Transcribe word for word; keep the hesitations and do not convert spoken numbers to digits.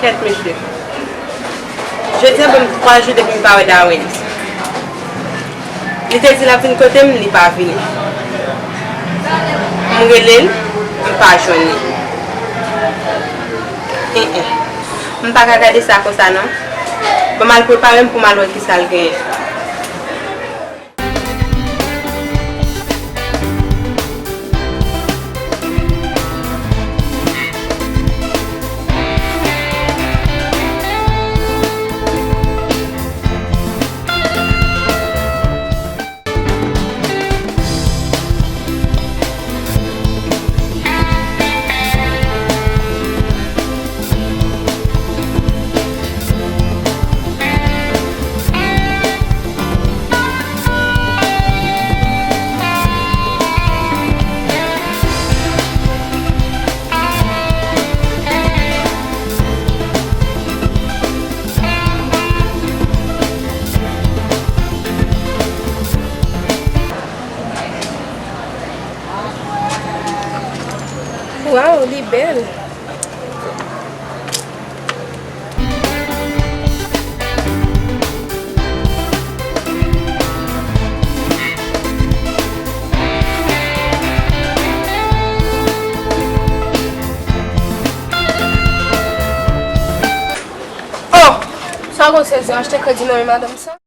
Kèt, mesye. Jodi a ban m twa jou depi m pa wè Darwens. Li te di l ap vin kote m, li pa vini. M rele l, m pa jwenn li. En, en. M pa ka gade sa konsa non. Ban m al prepare m pou m al wè kisa l genyen. Waw, li bèl! Oh! Sa w gon sezi, w achte kredi nan men madanm sa?